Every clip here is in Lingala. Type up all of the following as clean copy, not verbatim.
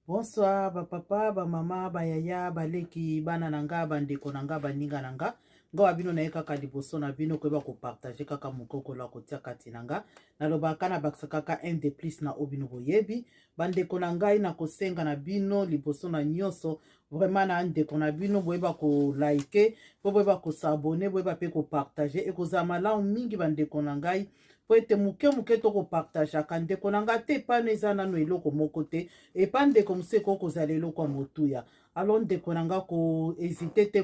Bonsoir ba papa, ba mama, ba yaya, ba leki, bana na nga, ba ndeko na nga, baninga na nga. Nga wa bino naye kaka liboso na bino koyeba kopartage kaka mokokolo ya kotia kati na nga. Nalobaka na bakisa kaka un de plus na oyo bino boyebi. Bandeko na ngai nakosenga na bino liboso na nyonso vraiment na ndeko na bino boyeba kolike mpo boyeba kosabone boyeba mpe kopartage ekozala malamu mingi bandeko na ngai mpo ete moke moke tokopartageaka ndeko na ngai te epano eza nano eloko moko te epa ndeko mosusu ekoki kozala eloko ya motuya alors ndeko na ngai kohésite te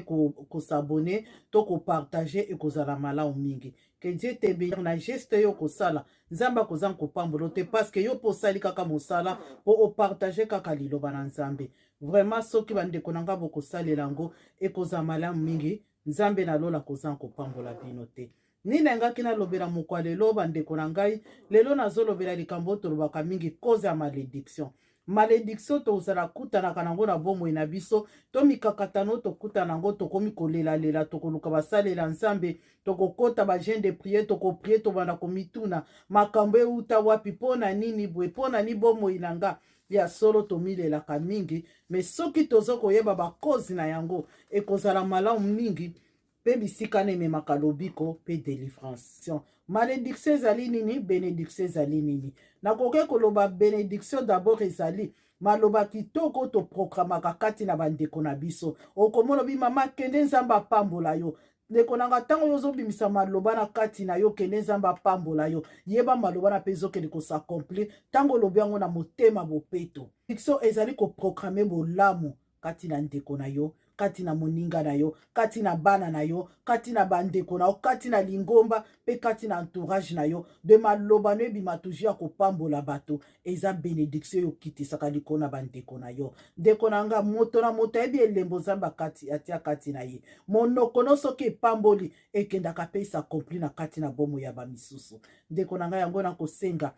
kosabone to kopartage ekozala malamu mingi. Que Dieu te bénir na geste yo kosala. Nzambe akozanga kopambola te parce que yo mpo osali kaka mosala mpo opartage kaka liloba na Nzambe. Vraiment soki bandeko na ngai bokosalela yango ekozala malamu mingi. Nzambe na lola akozanga kopambola bino te. Nini nayangaki nalobela mokwa lelo bandeko na ngai? Lelo nazolobela likambo oyo tolobaka mingi, cause ya malédiction. Malédiction tozala kutanaka nango na bomoi na biso, to mikakatano tokutana yango, tokomi kolelalela, tokoluka basalela Nzambe, tokokota ba jeûne de prière, tokoprie, tobanda komituna makambo euta wapi, mpo na nini boye, mpo na nini bomoi na nga ya solo tomilelaka mingi. Mais soki toza koyeba bacause na yango, ekozala malamu mingi mpe bisika na ememaka lobiko mpe délivrance. Malédiction ezali nini? Bénédiction ezali nini? Nakoki koloba bénédiction d'abord ezali maloba kitoko toprokramaka kati na bandeko na biso. Okomona obi: "Mama, kende, Nzambe apambola yo." Ndeko na nga, ntango oyo ozobimisa maloba na kati na yo, "Kende, Nzambe apambola yo", yeba maloba na mpe ezokende kos'accomplir ntango olobi yango na motema bopeto. Bénédiction ezali koproclamer bolamu kati na ndeko na yo, kati na moninga na yo, kati na bana na yo, kati na bandeko na yo, kati na lingomba mpe kati na entourage na yo. De maloba no ebima toujours ya kopambola bato, eza bénédiction oyo okitisaka likolo na bandeko na yo. Ndeko na nga, moto na moto ayebi elembo Nzambe akati atia kati na ye. Monoko no soki epamboli, ekendaka mpe es'accomplir na kati na bomoi ya bamisusu. Ndeko na ngai, yango nakosenga,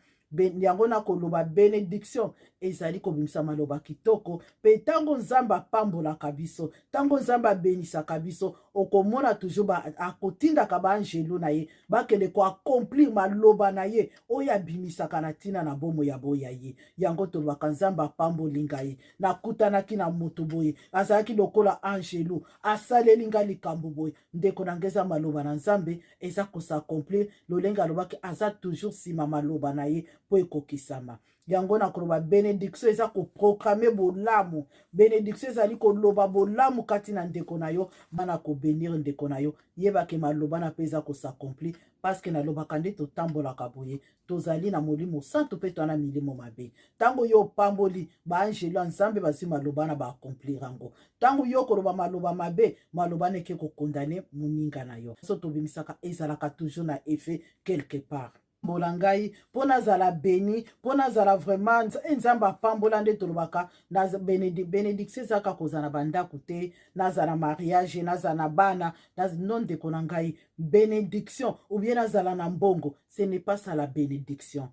yango nakoloba, bénédiction ezali kobimisa maloba kitoko. Mpe ntango Nzambe apambolaka biso, ntango Nzambe abenisaka biso, okomona toujours akotindaka baangelu na ye bakende koaccomplir maloba na ye oyo abimisaka na ntina na bomoi ya boya ye. Yango tolobaka: "Nzambe apamboli ngai, nakutanaki na moto boye, azalaki lokola angelu, asaleli ngai likambo boye." Ndeko na ngai, eza maloba na Nzambe eza kos'accomplir lolenge alobaki. Aza toujours nsima maloba na ye mpo ekokisama. Yango na koloba bénédiction eza koproclamer bolamu. Bénédiction ezali koloba bolamu kati na ndeko na yo, bana kobénir ndeko na yo. Yebake maloba na mpe eza kos'accomplir, parce que nalobaka nde totambolaka boye, tozali na Molimo Santu mpe toza na milimo mabe. Ntango yo opamboli, baangelo ya Nzambe bazwi maloba na baaccomplir yango. Ntango yo koloba maloba mabe, maloba na eke kocondamner moninga na yo. So tobimisaka ezalaka toujours na effet quelque part. Pambola ngai mpo nazala béni, mpo nazala vraiment Nzambe apambola. Nde tolobaka na bénédiction ezalaka kozala na bandako te, nazala mariage, nazala na bana. Non, ndeko na ngai, bénédiction ou bien nazala na mbongo, ce n'est pas ça la bénédiction.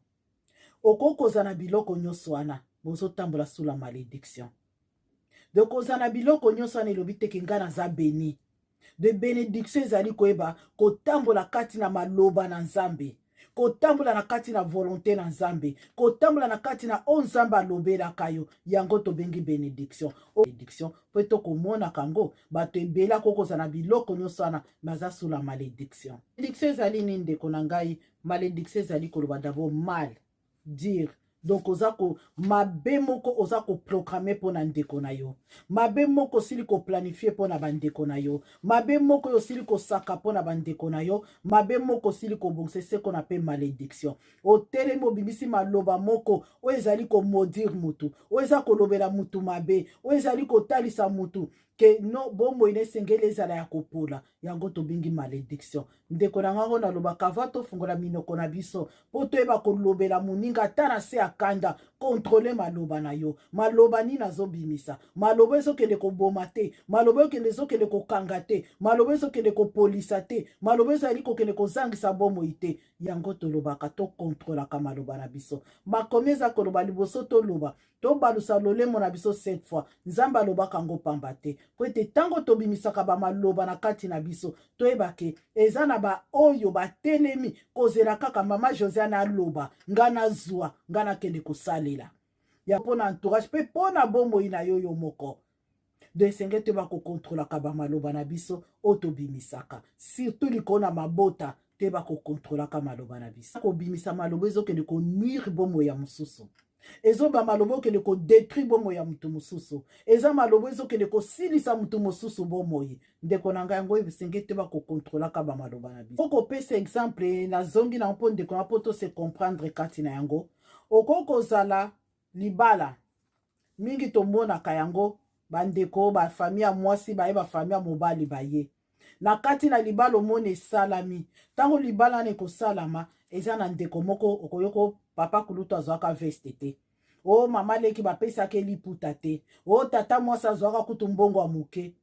Okoki kozala na biloko nyonso wana, bozotambola sous la malédiction. Donc kozala na biloko nyonso wana elobi teke ngai naza béni. De bénédiction ezali koyeba kotambola kati na maloba na Nzambe, kotambola na kati na volonté na Nzambe, kotambola na kati na oyo Nzambe alobelaka yo. Yango tobengi bénédiction. Bénédiction mpo tokomonaka yango, bato ebele akokozala na biloko nyonso wana, mais aza sous la malédiction. Malédiction ezali nini, ndeko na ngai? Malédiction ezali koloba d'abord mal dire. Donc oza ko mabe moko oza koproclamer mpo na ndeko na yo, mabe moko osili koplanifier mpo na bandeko na yo, mabe moko oyo osili kosaka mpo na bandeko na yo, mabe moko osili kobongisa eseko na mpe malédiction. Otelemi, obimisi maloba moko oyo ezali komaudire mutu, oyo eza kolobela mutu mabe, oyo ezali kotalisa mutu ke no bomoi na esengeli ezala ya kopola. Yango tobengi malédiction. Ndeko na ngango, nalobaka va tofungola minoko na biso mpo toyeba kolobela moninga ata na se ya kanda. Contrôle maloba na yo. Maloba nini azobimisa? Maloba ezokende koboma te, maloba ekende ezokende kokanga te, maloba ezokende kopolisa te, maloba ezali kokende kozangisa bomoi te. Yango tolobaka tokontrolaka maloba na biso. Makomi eza koloba liboso toloba, tobalusa lolemo na biso sept fois. Nzambe alobaka yango pamba te, po ete ntango tobimisaka bamaloba na kati na biso, toyebake eza na baoyo batelemi kozela kaka mama Josiane aloba, nga nazwa, nga nakende kosalela. ya mpo na entourage mpe mpo na bomoi na yo yo moko. Donc esengeli toyeba kokontrolaka bamaloba na biso oyo tobimisaka, surtout likolo na mabota. Toyeba kokontrolaka maloba na biso. Kobimisa maloba ezokende konuire bomoi ya mosusu, ezoba maloba okende kodétruire bomoi ya motu mosusu, eza maloba ezokende kosilisa motu mosusu bomoi. Ndeko na ngai, yango esengeli toyeba kokontrolaka bamaloba na biso. Okopesa exemple, nazongi nango mpo ndeko na mpo tose comprendre kati na yango. Okoki kozala libala, mingi tomonaka yango, bandeko bafamille ya mwasi baye, bafamille ya mobali baye na kati na libala. Omoni esalami, ntango libala wana ekosalama, eza na ndeko moko okoyoko papa kulutu azwaka veste te, o mama leki bapesaka liputa te, o tata mwasi azwaka kutu mbongo ya moke.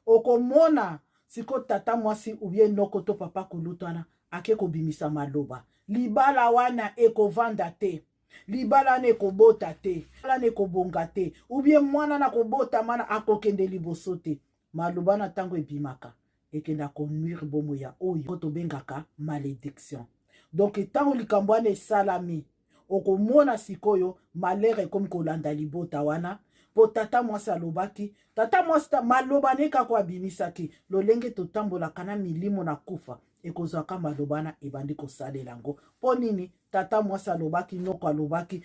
Okomona sikoyo tata mwasi ubie noko to papa kulutu wana ake kobimisa maloba: libala wana ekovanda te, libala wana ekobota te, libala wana ekobonga te, ubie mwana na kobotama na akokende liboso te. Maloba na ntango ebimaka, ekenda konuire bomoi ya oyo tobengaka malédiction. Donc ntango likambo wana esalami, okomona sikoyo malheur ekomi kolanda libota wana, mpo tata mwasi alobaki, tata mwasi maloba ne kaka abimisaki. Lolenge totambolaka na milimo na kufa, ekozwaka maloba wana, ebandi kosalela yango. Mpo nini? Tata mwasi alobaki, noko alobaki.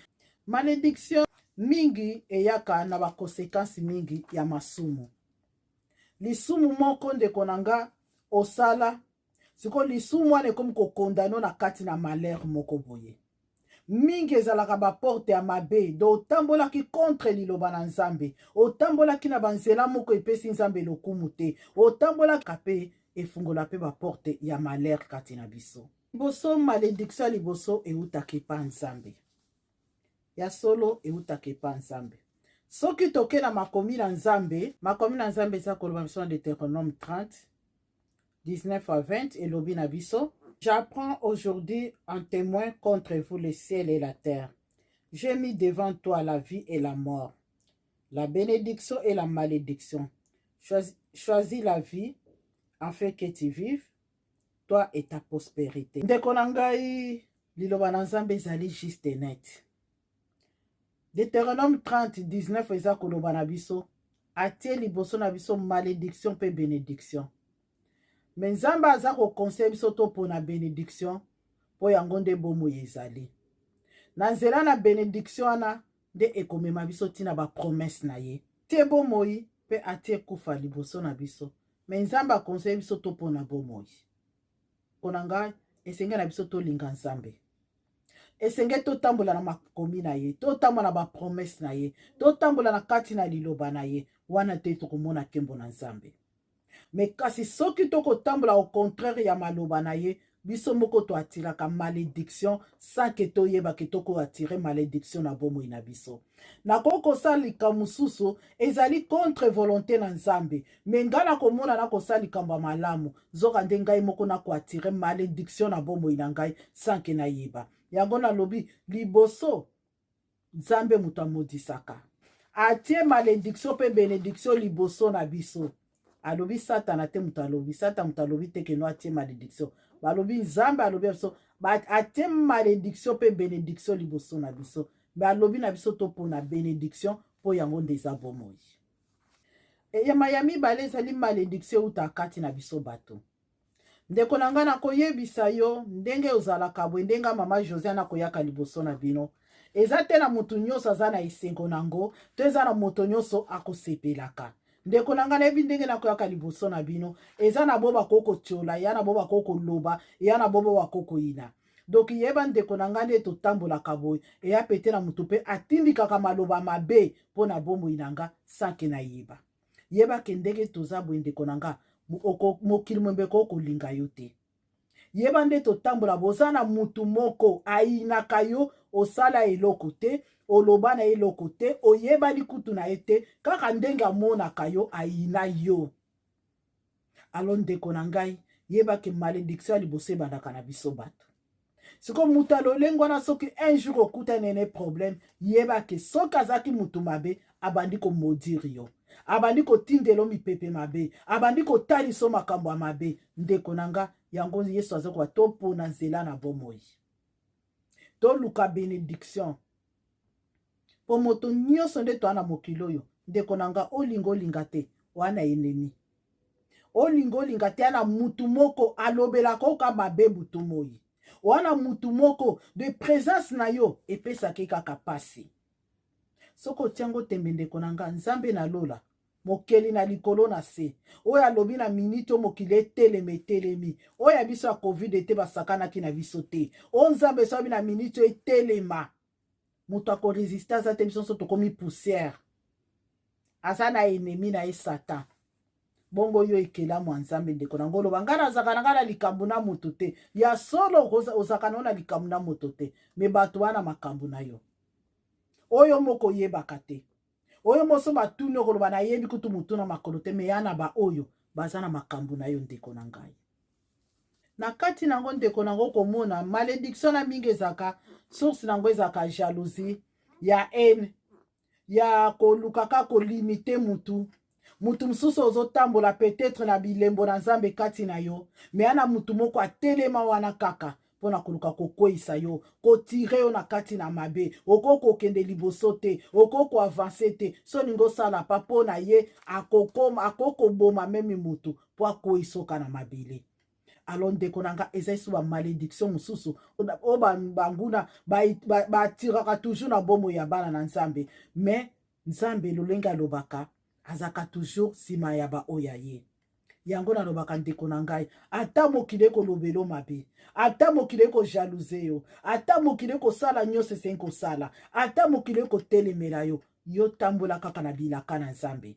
Malédiction mingi eyaka na baconséquence mingi ya masumu. Lisumu moko, ndeko na nga, osala sikoyo lisumu wana, ekomi kocondamner na kati na malheur moko boye. Mingi ezalaka baporte ya mabe. Do otambolaki contre liloba na Nzambe, otambolaki na banzela moko epesi Nzambe lokumu te, otambolaka mpe efungola mpe baporte ya malheur kati na biso. Liboso, malédiction ya liboso eutaka epa Nzambe. Ya solo, eutaka epa Nzambe. Soki toke na makomi na Nzambe, makomi na Nzambe eza koloba biso na Deutéronome 30, 19 à 20, elobi na biso: "J'apprends aujourd'hui en témoin contre vous le ciel et la terre. J'ai mis devant toi la vie et la mort, la bénédiction et la malédiction. Choisis, choisis la vie afin que tu vives, toi et ta prospérité." Ndeko na ngai, liloba na Nzambe ezali juste et net. Deutéronome 30, 19 eza koloba na biso, atie liboso na biso malédiction mpe bénédiction. Mais Nzambe aza koconseiller biso topona bénédiction, mpo yango nde bomoi ezali. Na nzela na bénédiction wana nde ekomema biso ntina bapromesse na ye. Tie bomoi mpe atie kufa liboso na biso, mais Nzambe aconseiller biso topona bomoi. Mpona ngai, esenge na biso tolinga Nzambe, esenge totambola na makomi na ye, totambola na bapromesse na ye, totambola na kati na liloba na ye. Wana te tokomona nkembo na Nzambe. Mais kasi soki tokotambola au contraire ya maloba na ye, biso moko toattiraka malédiction sans que toyeba ke tokoattirer malédiction na bomoi na biso. Nakoki kosala likambo mosusu ezali contre volonté na Nzambe, mais ngai nakomona nakosala likambo ya malamu, nzoka nde ngai moko nakoattirer malédiction na bomoi na ngai sans que nayeba yango. Nalobi liboso, Nzambe moto amodisaka, atie malédiction mpe bénédiction liboso na biso. Alobi Satana te moto alobi, Satan moto alobi te que non, atie malédiction. Balobi Nzambe alobi biso, atie malédiction mpe bénédiction liboso na biso, mais alobi na biso topona bénédiction, mpo yango nde eza bomoi. Eyama ya mibale ezali malédiction euta kati na biso bato. Ndeko na ngai, nakoyebisa yo ndenge ozalaka boye, ndenge mama José nakoyaka liboso na bino, eza te na moto nyonso aza na esengo nango to eza na moto nyonso akosepelaka. Ndeko na ngai, nayebi ndenge nakoyaka liboso na bino, eza na bo bakoki kotiola ya na bo, bakoki koloba ya na bo, bo bakoki koyina. Donc yeba, ndeko na ngai, nde totambolaka boye, eya pete na motu mpe atindikaka maloba mabe mpo na bomoi na nga sans que nayeba. Yeba ke ndenge toza boye, ndeko na nga, mokili mombeko okolinga yo te. Yeba nde totambola, boza na mutu moko ayinaka yo, osala eloko te, oloba na eloko te, oyebani kutu na ye te, kaka ndenge amonaka yo, ayina yo. Alors ndeko na ngai, yeba ke malédiction ya liboso ebandaka na biso bato. Sikoyo moto alolengo wana, soki un jour okutani na problème, yeba ke soki azalaki motu mabe, abandi komaudire yo, abandi kotindela mipepe mabe, abandi kotalisa makambo ya mabe. Ndeko na nga, yango Yesu aza koba topona nzela na bomoi, toluka bénédiction. Mpo moto nyonso nde toa na mokili oyo, ndeko na nga, olinga olinga te, oa na ennemi. Olinga olinga te, ana mutu moko alobelaka oka mabe butu moi. Wana mutu moko de présence na yo epesaki kaka pasi. Soki otiango tembe, ndeko na nga, Nzambe na lola, mokeli na likolo na se, oyo alobi na miniti oyo mokili etelema, etelemi. Oyo ya biso ya Covid te, basakanaki na biso te. Oyo Nzambe so abi na miniti oyo etelema, moto akorésister aza te. Biso nyonso tokomi poussière. Aza na ennemi na ye, Satan. Bongo yo, ekelamu ya Nzambe, ndeko na ngo, oloba: "Ngai nazalaka na ngai na likambo na moto te." Ya solo, ozalaka nao na likambo na moto te, mais bato wana makambo na yo oyo moko oyebaka te. Oyo moso batuni, okoloba: "Nayebi kutu motu na makolo te." Mais ya na baoyo baza na makambo na yo, ndeko na ngai. Na kati nango, ndeko nango, komona malédiction na mingi ezalaka, source nango ezalaka jalousie, ya haine, ya kolukaka kolimiter mutu. Mutu mosusu ozotambola peut-être na bilembo na Nzambe kati na yo, mais ana mutu moko atelema wana kaka mpona koluka kokweyisa yo, kotirer yo na kati na mabe. Okoki kokende liboso te, okoki koavancer te. So olingi osala pa mpo na ye, akoki koboma même mutu mpo akweyisa na mabele. Alors, ndeko na nga, eza lisusu bamalédiction mosusu oyo banguna batiraka toujours na bomoi ya bana na Nzambe. Mais Nzambe, lolenge alobaka, azalaka toujours nsima ya baoyo ya ye. Yango nalobaka, ndeko na ngai, ata mokili ekolobela mabe, ata mokili ekojalouser yo, ata mokili ekosala nyonso esengi kosala, ata mokili ekotelemela yo, yo tambola kaka na bilaka na Nzambe.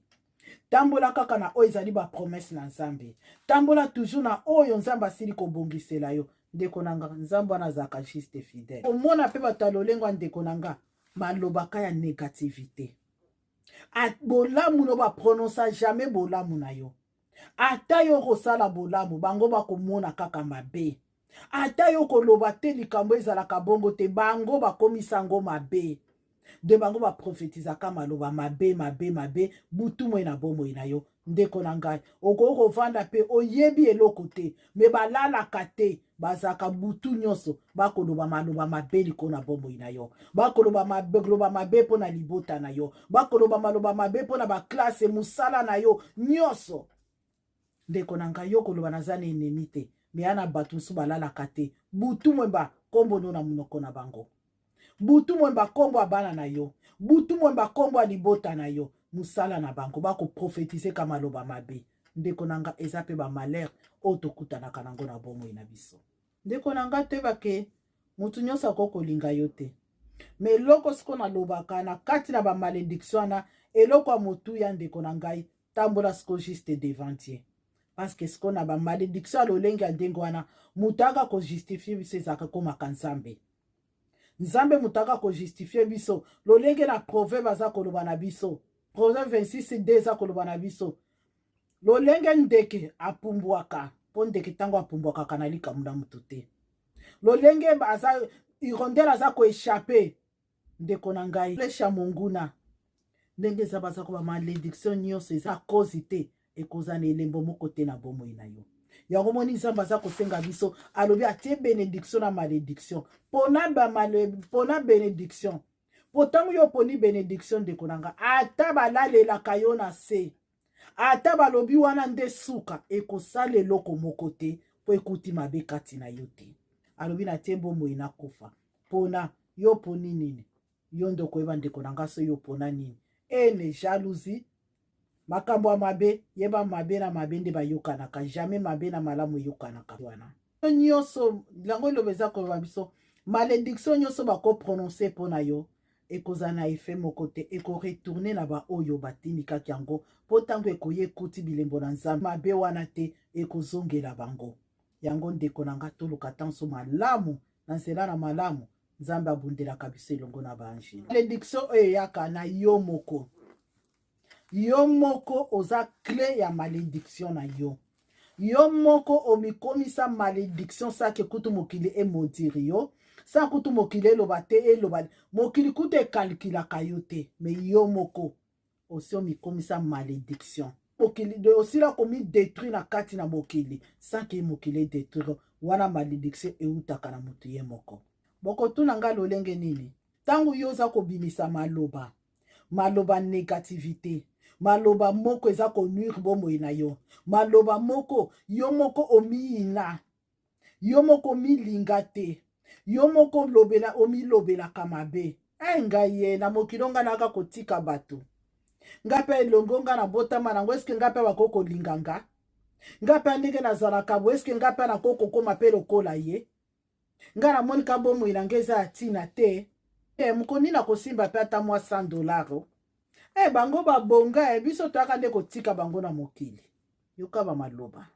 Tambola kaka na oyo ezali bapromesses na Nzambe. Tambola toujours na oyo Nzambe asili kobongisela yo. Ndeko na nga, Nzambe wana azalaka juste, fidèle. Omona mpe bato ya lolengo ya, ndeko na nga, malobaka ya négativité. Bolamu no baprononcer jamais bolamu na yo. Ata yo kosala bolamu, bango bakomona kaka mabe. Ata yo koloba te likambo ezalaka bongo te, bango bakomisa yango mabe. Nde bango baprofetizaka maloba mabe, mabe, mabe butu moi na bomoi na yo. Ndeko na ngai, okoki kovanda mpe oyebi eloko te, mais balalaka te, bazalaka butu nyonso bakoloba maloba mabe likolo na bomoi na yo, bakoloba maloba mabe mpo na libota na yo, bakoloba maloba mabe mpo na baclasse, mosala na yo nyonso. Ndeko na ngai, yo koloba: "Naza na ennemi te," mais ya na bato mosusu balalaka te butu mwemba, nkombo no na monoko na bango butu mwemba, nkombo ya bana na yo butu mwemba, nkombo ya libota na yo. Mosala na bango bakoprofetize ka maloba mabe. Ndeko na nga, eza mpe bamalheur oyo tokutanaka nango na bomoi na biso. Ndeko na nga, toyebake motu nyonso akoki kolinga yo te. Mais eloko siko nalobaka na kati na bamalédiction wana, eloko ya motuya, ndeko na ngai, tambola siko juste devant Dieu, parce que siko na bamalédiction ya lolenge ya ndenge wana, moto aka kojustifier biso ezalaka komaka Nzambe. Nzambe moto aka kojustifier biso. Lolenge na proverbe aza koloba na biso, Proverbe 26 d eza koloba na biso lolenge ndeke apumbwaka, mpo ndeke ntango apumbwakaka na likambo na moto te, lolenge aza hirondelle aza koéchapper. Ndeko na ngai, flèche ya monguna ndenge eza, baza ko bamalédiction nyonso eza cause te, ekozala na elembo moko te na bomoi na yo. Yango moni Nzambe aza kosenga biso, alobi atie bénédiction na malédiction. Mpona bénédiction, po ntango yo oponi bénédiction, ndeko na nga, ata balalelaka yo na se, ata balobi wana nde suka, ekosala eloko moko te, mpo ekuti mabe kati na yo te. Alobi: "Natie bomoi na kufa." Mpona yo poni nini? Yo nde okoyeba, ndeko na nga, so yo pona nini. Ene jalousie, makambo ya mabe, yeba mabe na mabe nde bayokanaka jamais, mabe na malamu eyokanaka. Wana nyonso yango eloba eza koloba biso, malédiction nyonso bakoprononcer mpo na yo ekozala na effet moko te, ekoretourner na baoyo batindikaki yango, mpo ntango ekoya ekuti bilembo na Nzambe mabe wana te, ekozongela bango yango. Ndeko na nga, toluka ntanso malamu na nzela na malamu. Nzambe abundelaka biso elongo na baangele. Malédiction oyo eyaka na yo moko, yo moko oza clé ya malédiction na yo. Yo moko omikomisa malédiction sake kutu mokili emaudire yo, sa kutu mokili eloba te, eloba mokili kutu ekalikilaka yo te, mais yo moko osi omikomisa malédiction. Mokili osila komidétruire na kati na mokili sans que mokili edétruire. Wana malédiction eutaka na motu ye moko. Bokotuna ngai lolenge nini? Ntango yo oza kobimisa maloba, maloba négativité, maloba moko eza konuire bomoi na yo, maloba moko yo moko omiyina, yo moko omilinga te, yo moko olobela, omilobelaka mabe. E ngai ye na mokili ngai nayaka kotika bato, ngai mpe elongo ngai nabotama nango, eske ngai mpe bakoki kolinga nga? Ngai mpe ndenge nazalaka boye, eske ngai mpe nakoki kokóma mpe lokola ye? Ngai namoni ka bomoi na ngai eza ya ntina te. E mokoni na kosimba mpe ata mwa 100 dollar. E bango babonga, e biso toyaka nde kotika bango na mokili. Yoka bamaloba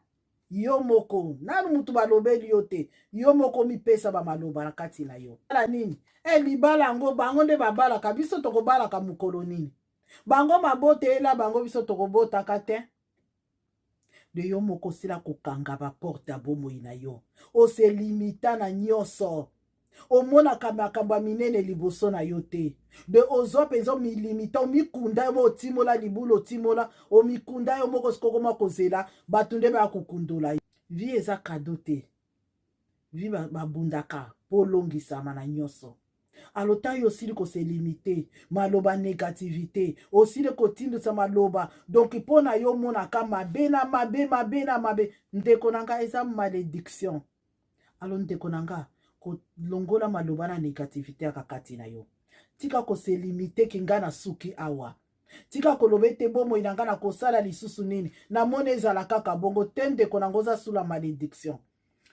yo moko nanu, mutu balobeli yo te, yo moko mipesa bamaloba na kati na yo. Bala nini? E libala yango, bango nde babalaka, biso tokobalaka mokolo nini? Bango mabota eyela bango, biso tokobotaka te. De yo moko osila kokanga baporte ya bomoi na yo, oselimita na nyonso, omonaka makambo ya minene liboso na yo te. De ozwa mpenza, omilimita, omikunda yo moko, otimola libulu, otimola, omikunda yo moko. Sikokoma kozela bato nde baya kokundola yo. Vie eza cadeau te, vie babundaka mpo olongisama na nyonso. Alota yo osili kose limiter, maloba négativité, osili kotindisa maloba, donc mpo na yo omonaka mabe na mabe, mabe na mabe. Ndeko na ngai, eza malédiction. Alo ndeko na nga, kolongola maloba na négativité yaka kati na yo. Tika kose limiter ki ngai na suki awa. Tika koloba ete bomoi na ngai nakosala lisusu nini, namoni ezala kaka bongo te. Ndeko na ngo, oza sous la malédiction.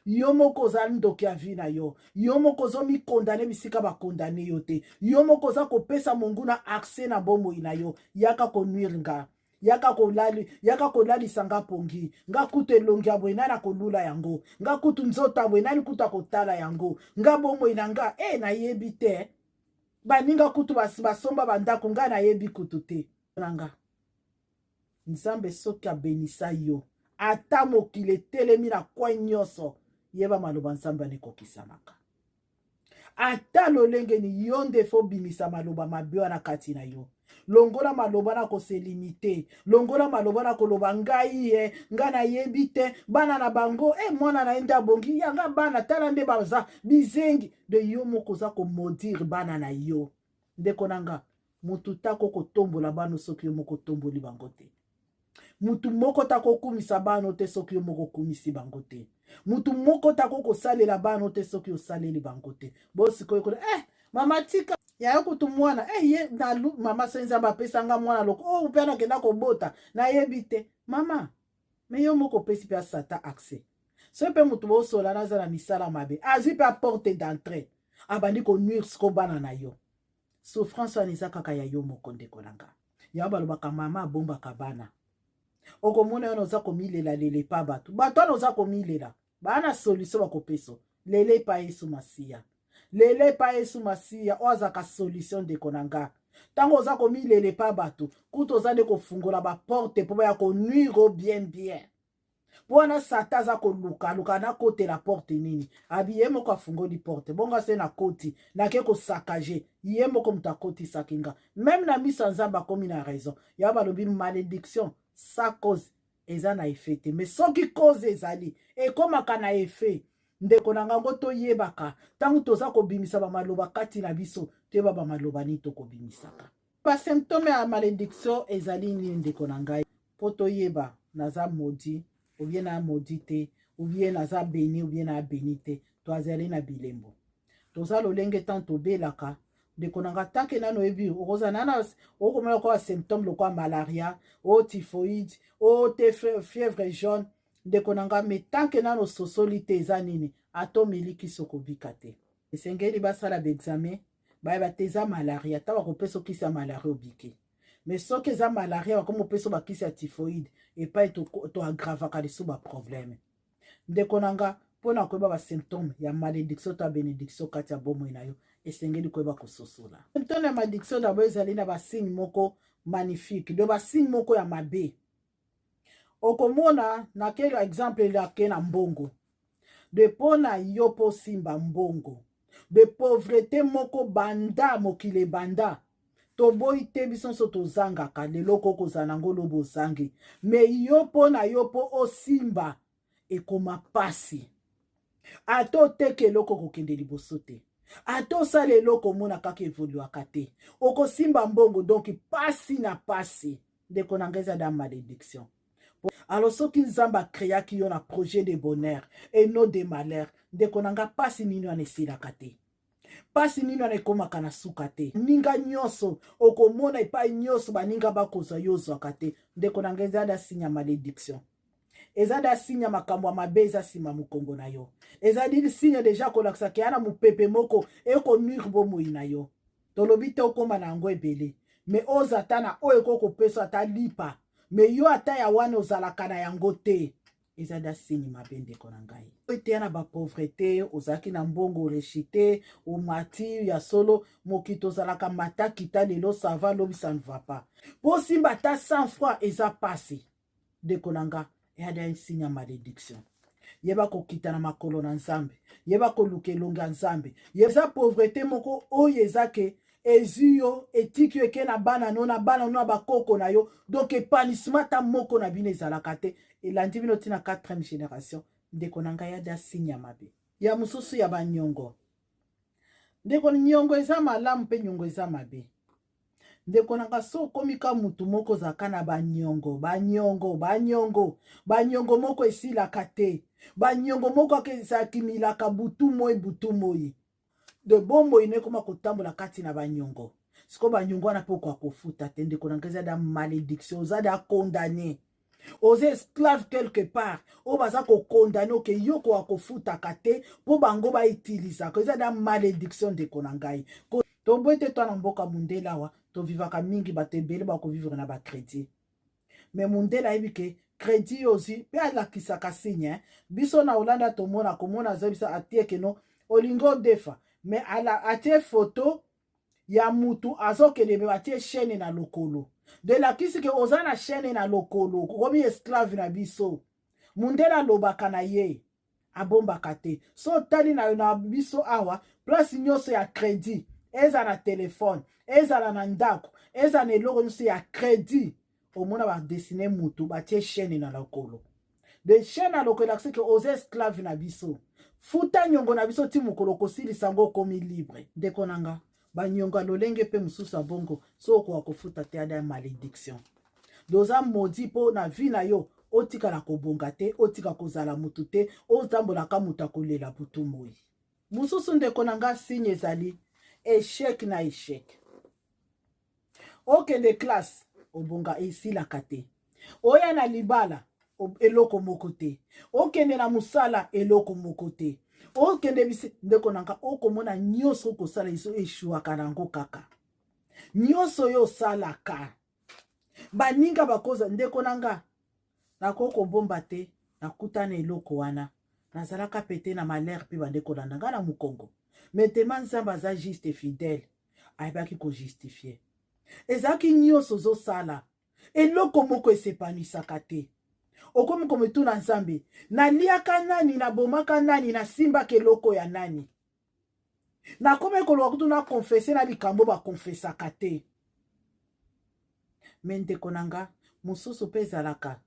Yo moko oza ndoki ya vie na yo. Yo moko ozomikondane bisika bakondane yo te. Yo moko oza kopesa monguna accès na bomoi na yo. Yaka konuire nga, yaka kolali, yaka kolalisa nga pongi. Nga kutu elongi ya boye, nani akolula yango? Nga kutu nzoto ya boye, nani kutu akotala yango? Nga bomoi na nga e nayebi te. Baninga kutu basomba bandako, ngai nayebi kutu te. Na nga, Nzambe soki abenisa yo, ata mokili etelemi na coin nyonso, yeba maloba Nzambe wana ekokisamaka. Ata lolenge ni yo nde faut bimisa maloba mabe wana kati na yo. Longola maloba na kose limiter, longola maloba na koloba ngai ye ngai nayebi te, bana na bango e mwana na ye nde abongi yanga, bana tala nde baza bizengi. De yo moko oza komaudire bana na yo. Ndeko na nga, motu tako kotombola bana soki yo moko otomboli bango te. Mutu moko takokumisa bana te soki yo moko okumisi bango te. Mutu moko tako kosalela bana te soki osaleli bango te. Bo sikoyo kuna, eh mama, tika yayo kutu mwana eh ye nalu mama. So Nzambe apesanga mwana loko oyo, oh, mpe nakenda kobota, nayebi te mama. Me yo moko opesi mpe asata accès. Soki mpe motu bosola naza na misala mabe, azwi mpe aporte d'entrée, abandi konuire siko bana na yo. Souffrance wana eza kaka ya yo moko, ndeko na nga. Yango balobaka mama abombaka bana. Okomona wana oza komilelalela epa bato, bato wana oza komilela baa na solution bakopesa. Lela epa Yesu Masiya, lela epa Yesu Masiya oyo azalaka solution. Ndeko na nga, ntango oza komilela epa bato, kutu oza nde kofungola baporte mpo baya konuire bien bien. Mpo wana Satan aza koluka luka nakotela porte nini. Abi ye moko afungoli porte, bongo ase nakoti, nake kosaccager. Ye moko moto akotisaki nga même na miso ya Nzambe akomi na raison. Yango balobi malédiction sans cause eza na effet te, mais soki cause ezali, ekomaka na effet. Ndeko na ngango, toyebaka ntango toza kobimisa bamaloba kati na biso, toyeba bamaloba nini tokobimisaka. Basymptôme ya malédiction ezali nini, ndeko na ngai, mpo toyeba naza maudit ou bien na maudit te, ou bien naza béni ou bien na béni te? Toazali na bilembo, toza lolenge ntango tobelaka. Ndeko na nga, take nano oyebi, okozala nana okomona lokola symptôme lokola malaria o typhoïde o te fièvre jaune. Ndeko na nga, mais tant que nano ososoli te eza nini, ata omeli kisi, okobika te. Esengeli basala baexamen, bayeba te eza malaria. Ata bakopesa okisi ya malaria, obiki. Mais soki eza malaria, bakomi kopesa bakisi ya typhoïde, epai toaggravaka lisusu baproblème. Ndeko na nga, mpona koyeba basymptôme ya malédiction to ya bénédiction kati ya bomoi na yo, esengeli koyeba kososola symptôme ya malédiction. D'abord, ezali na basigne moko magnifique, de basigne moko ya mabe okomona. Na quel exemple? Elake na mbongo de mpo na yo, mpo osimba mbongo de pauvreté moko banda mokili ebanda. Toboyi te, biso nyonso tozangaka. Lelo okoki nango, lobi ozangi. Mais yo, mpo na yo, mpo osimba, ekoma pasi. Ata oteka eloko, kokende liboso te. Ata osala eloko, omona kaka evoluaka te. Okosimba mbongo, donc pasi na pasi. Ndeko na ngai, eza da malédiction. Alors soki Nzambe acréaki yo na projet de bonheur et non de malheur, ndeko na nga, pasi nini wana esilaka te? Mpasi nini wana ekomaka na suka te? Ninga nyonso okomona, epai nyonso baninga bakozwa, yo ozwaka te. Ndeko na ngai, eza da signe ya malédiction, eza da signe ya makambo ya mabe, eza nsima mokongo na yo. Ezali signe déjà kolakisaka ya na mopepe moko ekonuire bomoi na yo. Tolobi te okóma na yango ebele, mais oza ata na oyo ekoki kopesa ata lipa, mais yo ata ya wana ozalaka na yango te. Eza da signe mabe, ndeko na ngai. Eteya na bapauvreté. Ozalaki na mbongo, orichi te, omati ya solo. Mokili tozalaka mata kita, lelo ça va, lobi ça ne va pas. Mpo osimba ata 100 francs eza pasi. Ndeko na nga, eya da signe ya malédiction. Yeba kokita na makolo na Nzambe, yeba koluka elongi ya Nzambe. Eza pauvreté moko oyo eza ke ezwi yo, etiki yo, eke na bana no, na bana no, na bakoko na yo. Donc épanouissement ata moko na bino ezalaka te, elandi bino ntina 4e génération. Ndeko na ngai, ya signe ya mabe ya mosusu ya banyongo. Ndeko, nyongo eza malamu mpe nyongo eza mabe. Ndeko na nga, so okomi ka mutu moko ozalaka na banyongo, banyongo, banyongo, banyongo moko esilaka te, banyongo moko ezakimilaka butu moi, butu moi, de bomoi no ekoma kotambola kati na banyongo. Sikoyo banyongo wana mpe okoka kofuta te. Ndeko na ngai, eza da malédiction, oza da condamné, oza esclave quelque part oyo baza kocondamner oke yo koka kofutaka te mpo bango bautilisaka. Eza da malédiction, ndeko na ngai. Toboyi te, twana mboka mundele awa tovivaka mingi, bato ebele bakovivre na bacrédit, mais mundele ayebi ke crédit oyo ozwi mpe alakisaka signe. Biso na Holanda tomona, komona azoyebisa, atie keno olingi odefa, mais atie photo ya mutu azokende, me batie chaîne na lokolo. De elakisi ke oza na chaîne na lokolo, okomi esclave na biso. Mundele alobaka na ye, abombaka te. So otali na biso awa, place nyonso ya crédit, eza na telefone, ezala na ndako, eza na eloko nyonso ya crédit, omona badessiner mutu, batie chaîne na lokolo. De chaîne na lokolo elakisi ke oza esclave na biso, futa nyongo na biso ti mokolo kosilisa yango, okomi libre. Ndeko na nga, banyongo ya lolenge mpe mosusu ya bongo, so okoka kofuta te, ada ya malédiction. Oza maudit mpo na vie na yo otikala kobonga te, otika kozala motu te, otambolaka moto akolela butu moi. Mosusu, ndeko na nga, signe ezali échec na échec. Okende classe, obonga, esilaka te. Oya na libala, eloko moko te. Okende na mosala, eloko moko te. Okende bisi, ndeko na nga, okomona nyonso okosala eso eshuwaka nango kaka. Nyonso oyo osalaka, baninga bakoza. Ndeko na nga, nakoki kobomba te, nakutana eloko wana, nazalaka pete na malheur mpe bande kolanda ngai na mokongo. Maintenant Nzambe aza juste, fidèle, ayebaki kojustifier. Ezalaki nyonso ozosala, eloko moko esepanisaka te. Okomi komituna: Nzambe, naliaka nani? Nabomaka nani? Nasimbaka eloko ya nani? Nakomi koloba kutu na confesser na likambo bakonfesaka te. Mais ndeko na nga, mosusu mpe ezalaka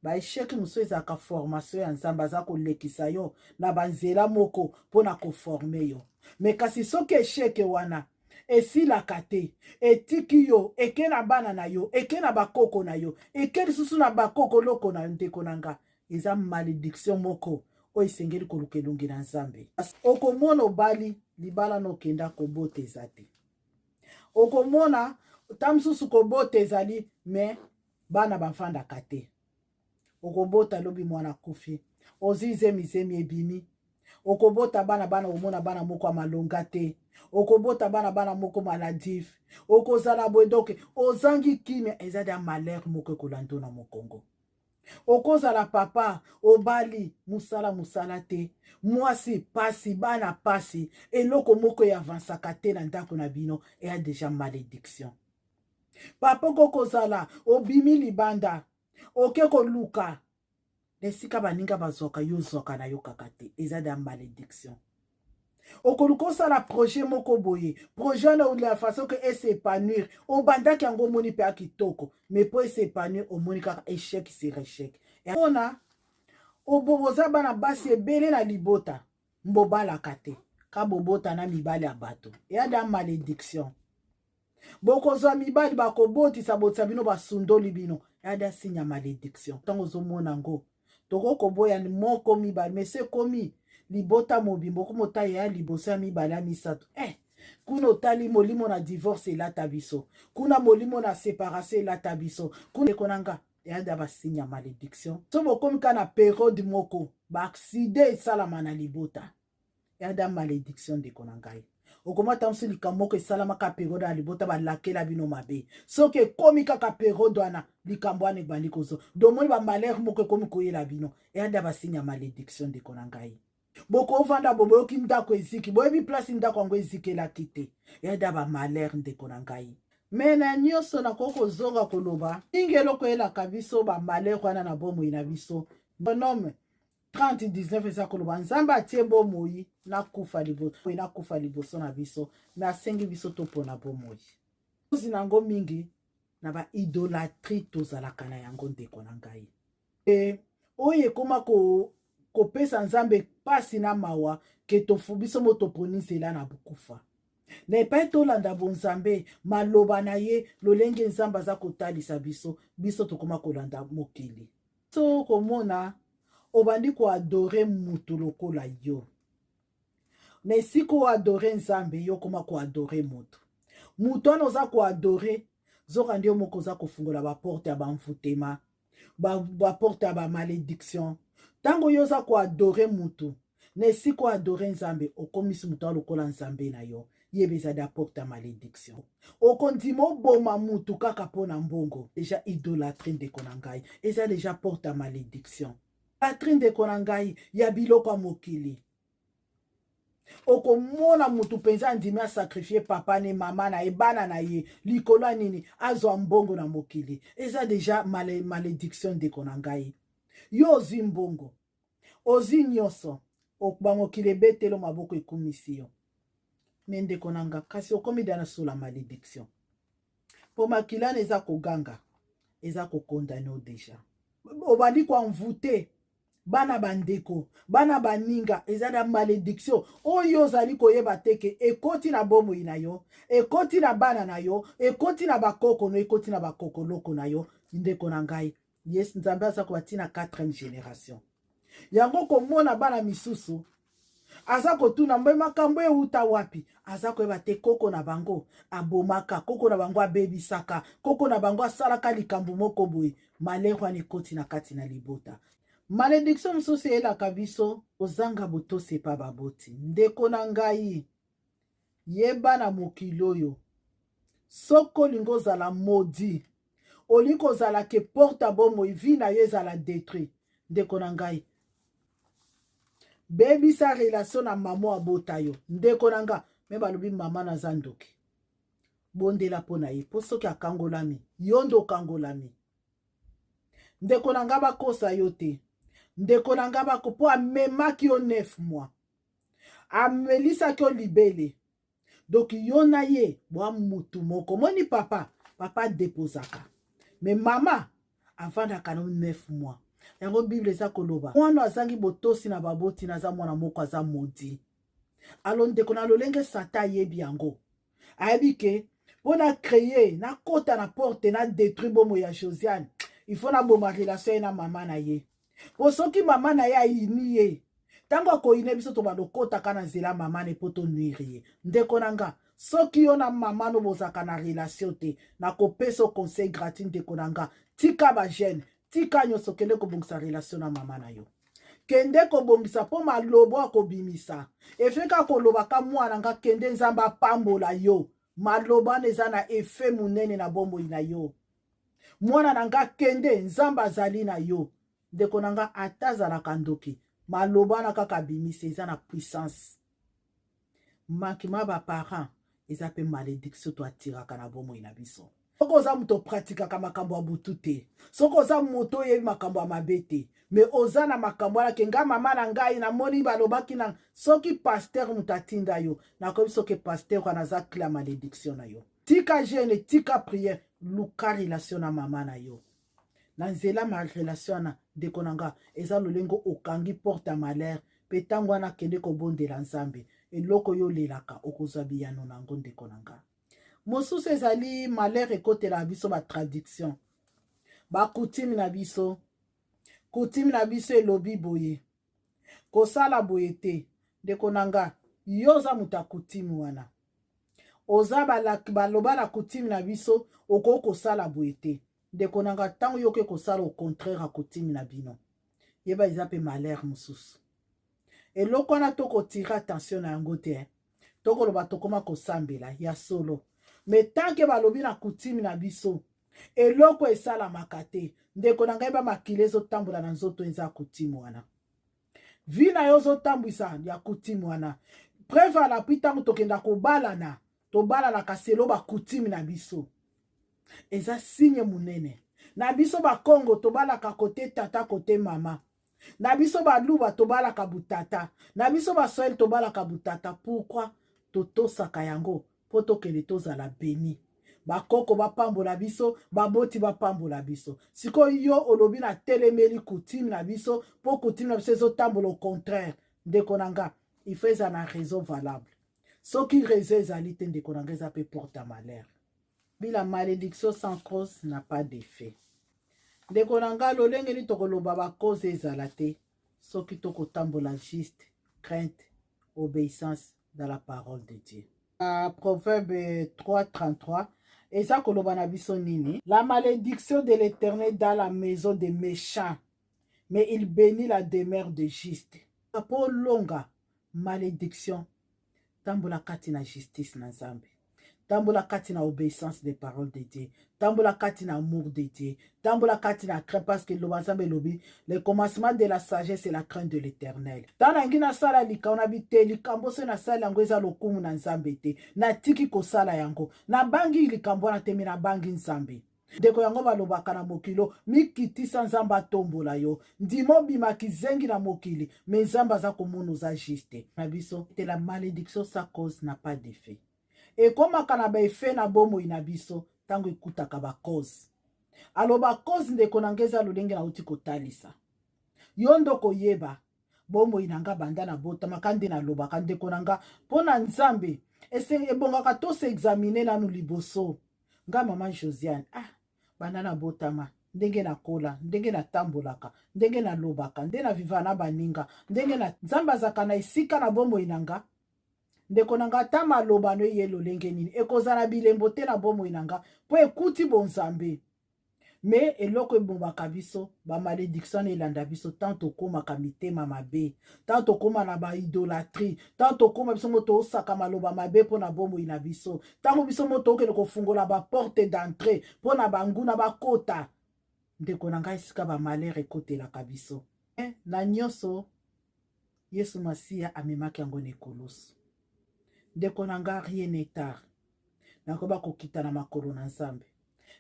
baéchec, mosusu ezalaka formation ya Nzambe, aza kolekisa yo na banzela moko mpona koformer yo. Mais kasi soki échec wana esilaka te, etiki yo, eke na bana na yo, eke na bakoko na yo, eke lisusu na bakoko loko na yo, ndeko na nga, eza malédiction moko oyo esengeli koluka elongi na Nzambe. Okomona obali libala na okenda, kobota eza te. Okomona ta mosusu kobota ezali, mais bana bafandaka te. Okobota, lobi mwana akufi, ozwi zemi, zemi ebimi. Okobota bana, bana omona bana moko ya malonga te. Okobota bana, bana moko maladif. Okozala boye, donc ozangi kimia. Eza da malheur moko ekolanda na mokongo. Okozala papa, obali, mosala mosala te, mwasi pasi, bana pasi, eloko moko eavansaka te na ndako na bino. Eya déjà malédiction. Papa, okokozala obimi libanda, oke koluka na esika baninga bazwaka, yo ozwaka na yo kaka te. Eza da malédiction. Okoluka osala projet moko boye, projet wana, la façon ke es'épanouir, obandaki yango, omoni mpe ya kitoko, mais mpo es'épanouir, omoni kaka échec sur échec. Mpona oza bana basi ebele na libota, mbobalaka te. Ka bobota na mibali ya bato eya da malédiction. Bokozwa mibali bakobotisa botisa bino, basundoli bino, eya da signe ya malédiction. Ntango ozomona yango, tokoki koboya moko, mibale, mais so ekomi libota mobimba, okomota ya liboso, ya mibale, ya misato, kuna otali molimo na divorce elata biso kuna, molimo na séparation elata biso kuna. Ndeko na nga, eyada basigne ya malédiction. So bokomi kaka na période moko, baaccident esalama na libota, eyada malédiction. Ndeko na ngai, okomata mosu likambo moko esalamaka période ya libota, balakela bino mabe. Soki ekomi kaka période wana, likambo wana ebandi kozo domoni, bamalheur moko ekomi koyela bino, eyada basigne ya malédiction. Ndeko na ngai, bokovanda bo boyoki ndako eziki, boyebi place ndako yango ezikelaki te, eyada bamalheur. Ndeko na ngai, me na nyonso nakoki kozonga koloba mingi, eloko eyelaka biso bamalheur wana na bomoi na biso, Deutéronome 30:19 eza koloba: Nzambe atie bomoi nakufa liboso, nakufa liboso na biso, me asengi biso topona bomoi. Ozi na yango mingi na baidolâtrie tozalaka na yango. Ndeko na ngai, oyo ekóma kopesa Nzambe mpasi na mawa ke tofu biso mo toponi nzela na bukufa na epai tolanda bonzambe, maloba na ye, lolenge Nzambe aza kotalisa biso. Biso tokóma kolanda mokili. So komona obandi koadorer mutu lokola yo na esika oadorer Nzambe, yo okóma koadorer motu. Motu wana oza koadorer, zoka nde yo moko oza kofungola baporte ya bamvutema, baporte ya bamalédiction. Ntango yo oza koadorer mutu na esika oadorer Nzambe, okomisi motu wana lokola Nzambe na yo. Yeba, eza da porte ya malédiction. Okondima oboma mutu kaka mpo na mbongo, déjà idolâtrie. Ndeko na ngai, eza déjà porte ya malédiction. Idolâtrie, ndeko na ngai, ya biloko ya mokili. Okomona mutu mpenza andimi asacrifier papa ne, mama na ye, bana na ye, likolo ya nini? Azwa mbongo na mokili. Eza déjà malédiction. Ndeko na ngai, yo ozwi mbongo, ozwi nyonso, bamokili ebetelo maboko, ekumisi yo, me ndeko na nga, kasi okomi da na sous la malédiction, mpo makilana eza koganga, eza kocondamner yo déjà. Obandi koenvoûter bana, bandeko, bana, baninga. Eza na malédiction oyo ozali koyeba te ke ekoti na bomoi na yo, ekoti na bana na yo, ekoti na bakoko no, ekoti na bakokoloko na yo. Ndeko na ngai, yes, Nzambe aza kobatina 4e génération yango. Komona bana misusu aza kotuna mbe makambo euta wapi, aza koyeba te koko na bango abomaka, koko na bango abebisaka, koko na bango asalaka likambo moko boye. Malheur wana ekoti na kati na libota. Malédiction mosusu eyelaka biso, kozanga botosi epa baboti. Ndeko na ngai, yeba na mokili oyo, soki olingi ozala maudit, olingi kozala ke porte ya bomoi, vie na yo ezala détruit, ndeko na ngai, bebisa relation na mama abota yo. Ndeko na nga, me balobi mama naza ndoki, bondela mpo na ye, mpo soki akangolami, yo nde okangolami. Ndeko na nga, bakosa yo te. Ndeko na nga, bako mpo amemaki yo 9 mois, amelisaki yo libele, donc yo na ye bwa mutu moko. Moni papa, papa adepozaka, me mama avandaka no 9 mois. Yango Bible eza koloba: mwana azangi botosi na baboti na aza mwana moko aza maudit. Alo ndeko, na lolenge Satan ayebi yango, ayebi ke mpo na créer, nakota na porte, na détruire bomoi ya Josiane, il faut naboma relation ye na mama na ye, mpo soki mama na ye ayini ye, ntango akoyine biso, tobanda okotaka na nzela mama na mpo tonuire ye. Ndeko na nga, soki yo na mama no bozalaka na relation te, nakopesa conseil gratuit. Ndeko na nga, tika bajeûne, tika nyonso, kende kobongisa relation na mama na yo. Kende kobongisa, mpo malobo akobimisa efeka kolobaka: "Mwana nga, kende, Nzambe apambola yo." Maloba wana eza na effet monene na bomoi na yo. "Mwana na nga, kende, Nzambe azali na yo." Ndeko na nga, ata azalaka ndoki, maloba wana kaka abimisi eza na puissance. Manquement baparent eza mpe malédiction toatiraka na bomoi na biso. Soki oza moto opratikaka makambo ya butu te, soki oza moto oyebi makambo ya mabe te, me oza na makambo wana ke nga mama na ngai namoni balobaki na, soki pasteur moto atinda yo, nakoyebi soki pasteur wana aza clé ya malédiction na yo. Tika jeûne, tika prière, luka relation na mama na yo. Na nzela ma relation wana, ndeko na nga, eza lolenge okangi porte ya malheur. Mpe ntango wana, akende kobondela Nzambe. Eloko yo olelaka, okozwa biyano na yango, ndeko na nga. Mosusu ezali malheur ekotelaka biso batraduction, bacoutume na biso. Coutume na biso elobi boye, kosala boye te. Ndeko na nga, yo oza moto ya coutume wana, oza baloba na coutume na biso okoki kosala boye te. Ndeko na nga, ntango yo okoki kosala au contraire ya coutume na bino, yeba eza mpe malheur mosusu. Eloko wana tokotire attention na yango te. Tokoloba tokóma kosambela ya solo, mais tant que balobi na coutume na biso eloko esalamaka te, ndeko na ngai, bamakili ezotambola na nzoto eza coutume wana. Vie na yo ozotambwisa ya coutume wana. Preuve à l'appui, ntango tokenda kobalana, tobalanaka selon bacoutume na biso. Eza signe monene na biso. Bakongo tobalaka côté tata, côté mama. Na biso Baluba tobalaka butata, na biso Baswahili tobalaka butata. Pourquoi totosaka yango? Mpo tokende tozala béni, bakoko bapambola biso, baboti bapambola biso. Sikoyo yo olobi na telemeli coutume na biso, mpo coutume na biso ezotambola au contraire. Ndeko na nga, il faut eza na raison valable. Soki raison ezali te, ndeko na nga, eza mpe porte à malheur. Bila malédiction sans cause n'a pas d'effet. Ndeko na nga, lolenge nini tokoloba bacause ezala te soki tokotambola juste, crainte, obéissance dans la parole de Dieu? Proverbe 3:33 eza koloba na biso nini? La malédiction de l'Éternel dans la maison des méchants, mais il bénit la demeure de juste. Mpo olonga malédiction, tambola kati na justice na Nzambe, tambola kati na obéissance des paroles de Dieu, tambola kati na amour de Dieu, tambola kati na crainte, parce que loba Nzambe elobi: le commencement de la sagesse est la crainte de l'Éternel. Ntango nangi nasala likambo na bi te, likambo so nasala yango eza lokumu na Nzambe te, natiki kosala yango. Nabangi likambo wana te, mais nabangi Nzambe. Ndeko, yango balobaka na mokili: mikitisa, Nzambe atombola yo. Ndima obima kizengi na mokili, mais Nzambe aza komona oza juste na biso te. La malédiction sans cause n'a pas d'effet. Ekomaka na baeffet na bomoi na biso ntango ekutaka bacause. Alors bacause, ndeko na ngai, eza lolenge nauti kotalisa yo. Nde koyeba bomoi na nga banda nabotamaka nde nalobaka, ndeko na nga, mpo na Nzambe ebongaka tos'examiner nanu liboso. Nga mama Josiane, ah, banda nabotama, ndenge nakola, ndenge natambolaka, ndenge nalobaka, nde naviva na baninga, ndenge na Nzambe azalaka na esika na bomoi na nga. Ndeko na nga, ata maloba no eye lolenge nini, ekozala bilembo te na bomoi na nga, mpo ekuti bonzambe. Mais eloko ebombaka biso bamalédiction na elanda biso tant tokómaka mitema mabe, tant tokóma na baidolâtrie, tant tokóma biso mo toosaka maloba mabe mpo na bomoi na biso, ntango biso mo tookende kofungola baporte d'entrée mpo na banguna bakota. Ndeko na ngai, esika bamalheur ekotelaka biso na nyonso, Yesu Masiya amemaki yango na ekulusu. Ndeko na nga, rien n'est tard. Nakoyeba kokita na makolo na Nzambe,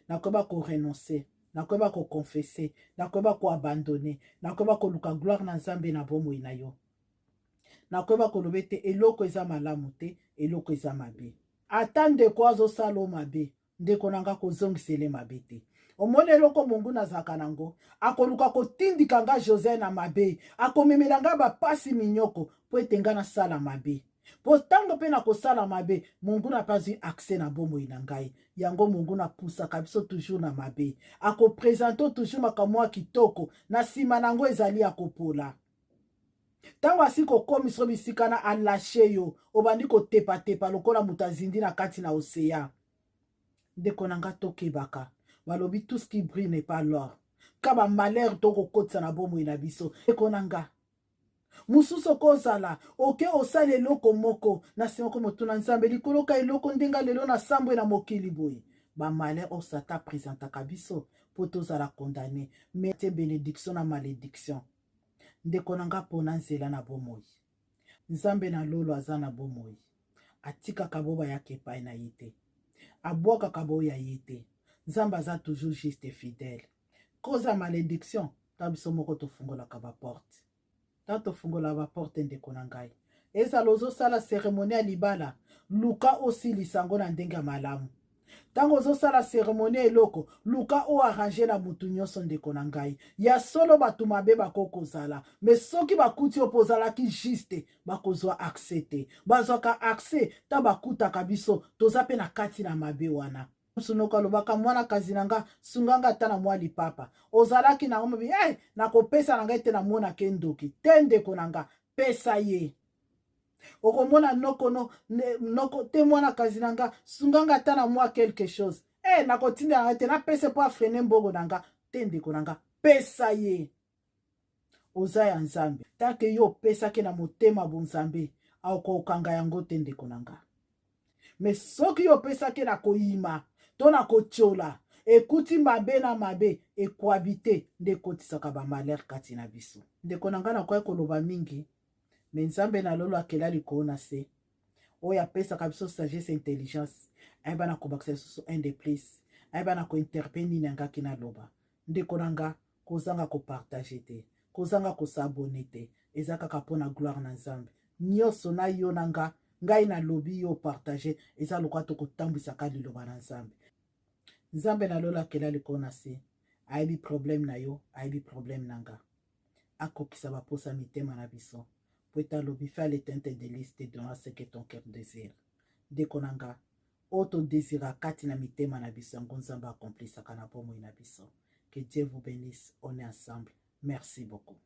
nakoyeba korenoncer, nakoyeba koconfesser, nakoyeba koabandonner, nakoyeba koluka gloire na Nzambe na bomoi na yo, nakoyeba koloba ete eloko eza malamu te, eloko eza mabe. Ata ndeko azosala o mabe, ndeko na nga, kozongisele mabe te. Omoni eloko mongu nazalaka nango, akoluka kotindika nga José na mabe, akomemela nga bapasi, minyoko, mpo ete nga nasala mabe. Mpo ntango mpe nakosala mabe, monguna mpe azwi accès na bomoi na ngai. Yango monguna apusaka biso toujours na mabe. Akoprésenter toujours makambo ya kitoko, na nsima na yango ezali ya kopola. Ntango asi kokomisa bisika na alâcher yo, obandi kotepatepa lokola moto azindi na kati na océan. Ndeko na nga, tokebaka. Balobi: tout ce qui brille n'est pas l'or. Ka bamalheur tokokotisa na bomoi na biso, ndeko na nga, mosusu okozala oke osala eloko moko, na nsima ko motuna Nzambe likolo ka eloko ndenge lelo na sambwe na mokili boye. Bamalheur oyo Satan présentaka biso mpo tozala condamné, mais te bénédiction na malédiction. Ndeko na nga, mpona nzela na bomoi, Nzambe na lolo aza na bomoi. Atikaka bo bayaka epai na ye te, abwakaka boya ye te. Nzambe aza toujours juste et fidèle. Cause ya malédiction, ta biso moko tofungolaka baporte. Ta tofungola baporte, ndeko na ngai, ezala ozosala cérémonie ya libala, luka osilisa yango na ndenge ya malamu. Ntango ozosala cérémonie eloko, luka oarranger na motu nyonso. Ndeko na ngai, ya solo, bato mabe bakoki kozala, mais soki bakuti yo mpo ozalaki juste, bakozwa accès te. Bazwaka accès ntango bakutaka biso toza mpe na kati na mabe wana. Sunoko alobaka: "Mwana kazi na nga, sunganga ata na mwa lipapa ozalaki nango." Mobi hey, nakopesa na ngai te, namonake ndoki te. Ndeko na nga, pesa ye. Okomona noko no, noko te: "Mwana kazi na nga, sunganga ata na mwa quelque chose." E nakotinda na ngai te, napesa mpo afreiner mbongo na nga te. Ndeko na nga, pesa ye. Oza ya Nzambe. Tant que yo opesaki na motema bonzambe, akokanga yango te, ndeko na nga. Mais soki yo opesaki na koyima to na kotiola, ekuti mabe na mabe ekwabi te, nde ekotisaka bamalheur kati na biso. Ndeko na ngai, nakoki koloba mingi, mais Nzambe na lolo akela likolo na se, oyo apesaka biso sagesse, intelligence, ayeba na kobakisa lisusu un de plus, ayeba na kointerpeller nini angaki naloba. Ndeko na nga, kozanga kopartager te, kozanga kos'abonner te. Eza kaka mpona gloire na Nzambe nyonso na yo na nga. Ngai nalobi, yo partage, eza lokola tokotambwisaka liloba na Nzambe. Nzambe na lolo akela likolo na se, ayebi problème na yo, ayebi problème na nga, akokisa baposa mitema na biso, po ete alobi: "Fais à l'Éternel délice, te donnera ce que ton cœur désire." Ndeko na nga, oyo todésira kati na mitema na biso, yango Nzambe akomplisaka na bomoi na biso. Que Dieu vous bénisse. On est ensemble. Merci beaucoup.